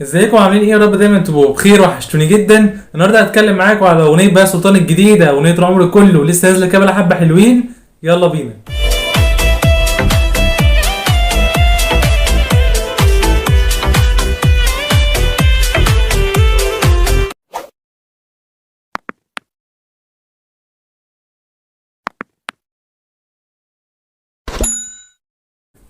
ازيكم عاملين ايه؟ يا رب دايما تبقوا بخير، وحشتوني جدا. النهارده هتكلم معاكم على اغنية بهاء سلطان الجديدة، اغنية العمر كله، لسه نازله كده حبه حلوين. يلا بينا.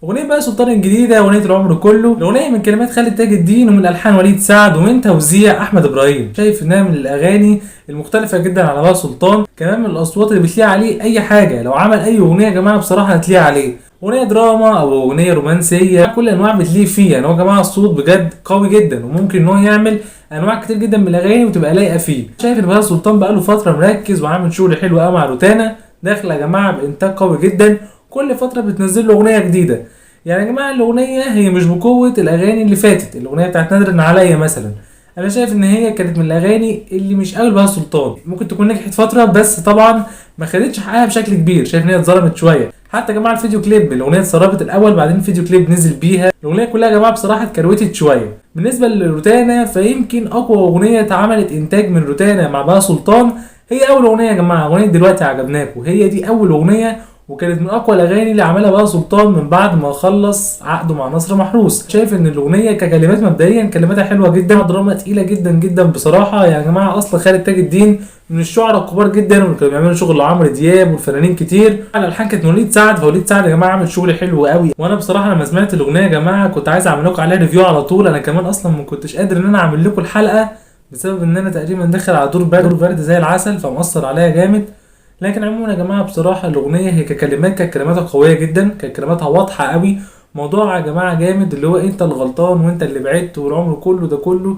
اغنية بهاء سلطان الجديدة اغنية العمر كله، الاغنية من كلمات خالد تاج الدين ومن الحان وليد سعد ومن توزيع احمد ابراهيم. شايف انها من الاغاني المختلفة جدا على بهاء سلطان، كمان من الاصوات اللي بتليق عليه اي حاجة. لو عمل اي اغنية يا جماعة بصراحة هتليق عليه، اغنية دراما او اغنية رومانسية، كل انواع بتليق فيه. يعني هو يا جماعة الصوت بجد قوي جدا، وممكن ان هو يعمل انواع كتير جدا من الاغاني وتبقى لايقة فيه. شايف ان بهاء سلطان بقاله فترة مركز وعامل شغل حلو قوي مع روتانا، داخله يا جماعة بانتاج قوي جدا، كل فترة بتنزل له اغنية جديدة. يعني يا جماعة الاغنية هي مش بقوة الاغاني اللي فاتت، الاغنية بتاعت نادر عليا مثلا، انا شايف ان هي كانت من الاغاني اللي مش قوي بهاء سلطان، ممكن تكون نجحت فترة بس طبعا ما خدتش حقها بشكل كبير، شايف ان هي اتظلمت شوية. حتى يا جماعة الفيديو كليب الاغنية اتسربت الاول، بعدين الفيديو كليب نزل بيها، الاغنية كلها يا جماعة بصراحة اتكروتت شوية. بالنسبة لروتانا فيمكن اقوى اغنية اتعملت انتاج من روتانا مع بهاء سلطان هي اول اغنية يا جماعة، اغنية دلوقتي عجبناكم، هي دي اول اغنية وكانت من اقوى الاغاني اللي عملها بهاء سلطان من بعد ما خلص عقده مع نصر محروس. شايف ان الاغنية ككلمات مبدئيا كلماتها حلوة جدا، دراما تقيلة جدا جدا بصراحة. يا جماعة اصلا خالد تاج الدين من الشعراء الكبار جدا، واللي كانوا بيعملوا شغل لعمرو دياب والفنانين كتير. على الالحان كانت وليد سعد، فوليد سعد يا جماعة عمل شغل حلو قوي. وانا بصراحة لما سمعت الاغنية يا جماعة كنت عايز اعمل لكم عليها review على طول، انا كمان اصلا ما كنتش قادر ان انا اعمل لكم الحلقة بسبب ان انا تقريبا داخل على دور برد، دور برد زي العسل، فمأثر عليا جامد. لكن عموما يا جماعة بصراحة الاغنية هي ككلمات كانت كلماتها قوية جدا، كانت كلماتها واضحة قوي، موضوع يا جماعة جامد، اللي هو انت الغلطان وانت اللي بعدت والعمر كله ده كله،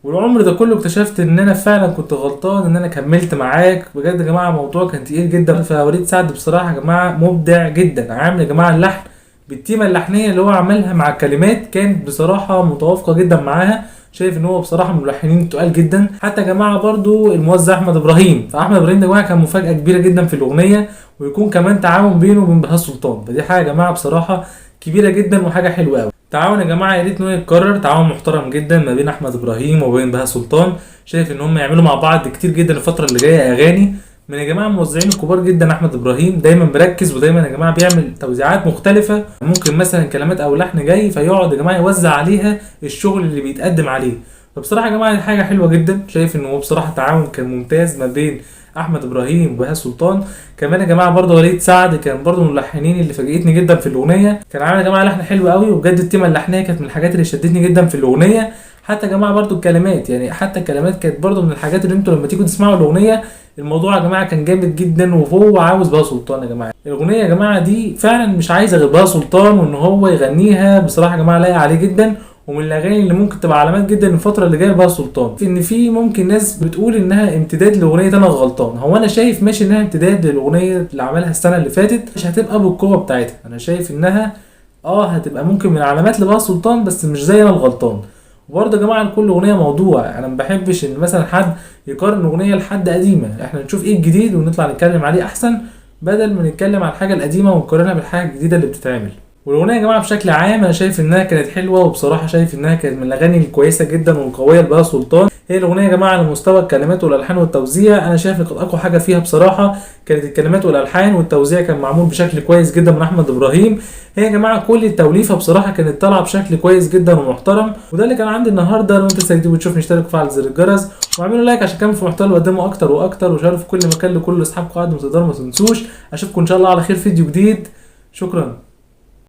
والعمر ده كله اكتشفت ان انا فعلا كنت غلطان ان انا كملت معاك. بجد يا جماعة الموضوع كان تقيل جدا. فوليد سعد بصراحة يا جماعة مبدع جدا، عامل يا جماعة اللحن بالتيمه اللحنيه اللي هو عملها مع الكلمات كانت بصراحة متوافقة جدا معاها. شايف ان هو بصراحة من الملحنين التقال جدا. حتى يا جماعة برضو الموزع احمد ابراهيم، فاحمد ابراهيم ده يا جماعة كان مفاجاة كبيرة جدا في الاغنية، ويكون كمان تعاون بينه وبين بهاء سلطان، فدي حاجة يا جماعة بصراحة كبيرة جدا وحاجه حلوة قوي. تعاون يا جماعة يا ريت ان هو يتكرر، تعاون محترم جدا ما بين احمد ابراهيم وبين بهاء سلطان. شايف ان هم يعملوا مع بعض كتير جدا الفترة اللي جاية اغاني. من يا جماعة الموزعين الكبار جدا احمد ابراهيم، دايما مركز ودايما يا جماعة بيعمل توزيعات مختلفة، ممكن مثلا كلمات او لحن جاي فيقعد يا جماعة يوزع عليها الشغل اللي بيتقدم عليه. فبصراحة يا جماعة دي حاجة حلوة جدا، شايف ان هو بصراحة تعاون كان ممتاز ما بين احمد ابراهيم وبهاء سلطان. كمان يا جماعة برضه وليد سعد كان برضه من الملحنين اللي فاجئتني جدا في الاغنية، كان عامل يا جماعة لحن حلو قوي، وبجد التيمه اللحنيه كانت من الحاجات اللي شدتني جدا في الاغنية. حتى يا جماعة برضه الكلمات، يعني حتى الكلمات كانت برضه من الحاجات اللي انتوا لما تيجوا تسمعوا الاغنية الموضوع يا جماعة كان جامد جدا. وهو عاوز بهاء سلطان يا جماعة، الاغنية يا جماعة دي فعلا مش عايزه غير بهاء سلطان وان هو يغنيها، بصراحة يا جماعة لايقة عليه جدا، ومن الاغاني اللي ممكن تبقى علامات جدا الفترة اللي جاية لبهاء سلطان. ان في ممكن ناس بتقول انها امتداد لاغنية انا غلطان، هو انا شايف ماشي انها امتداد للاغنية اللي عملها السنة اللي فاتت، مش هتبقى بالقوة بتاعتها. انا شايف انها هتبقى ممكن من علامات لبهاء سلطان بس مش زي انا الغلطان. وبرضه يا جماعة لكل اغنية موضوع، انا ما بحبش ان مثلا حد يقارن اغنية لحد قديمة، احنا نشوف ايه الجديد ونطلع نتكلم عليه احسن، بدل ما نتكلم على الحاجة القديمة ونقارنها بالحاجة الجديدة اللي بتتعمل. والاغنية يا جماعة بشكل عام انا شايف انها كانت حلوة، وبصراحة شايف انها كانت من الاغاني الكويسة جدا والقويه لبهاء سلطان. هي الاغنية يا جماعة على مستوى الكلمات والالحان والتوزيع انا شايف كانت اقوى حاجة فيها بصراحة كانت الكلمات والالحان، والتوزيع كان معمول بشكل كويس جدا من احمد ابراهيم. هي يا جماعة كل التوليفه بصراحة كانت طالعه بشكل كويس جدا ومحترم. وده اللي كان عندي النهارده. لو انت لسه جديد وتشوفني اشترك وفعل زر الجرس واعملوا like عشان كمل في محتوى اللي بقدمه اكتر واكتر، وشاركوا في كل مكان لكل اصحابكم قد ما تقدروا. ما تنسوش، اشوفكم ان شاء الله على خير فيديو جديد. شكرا.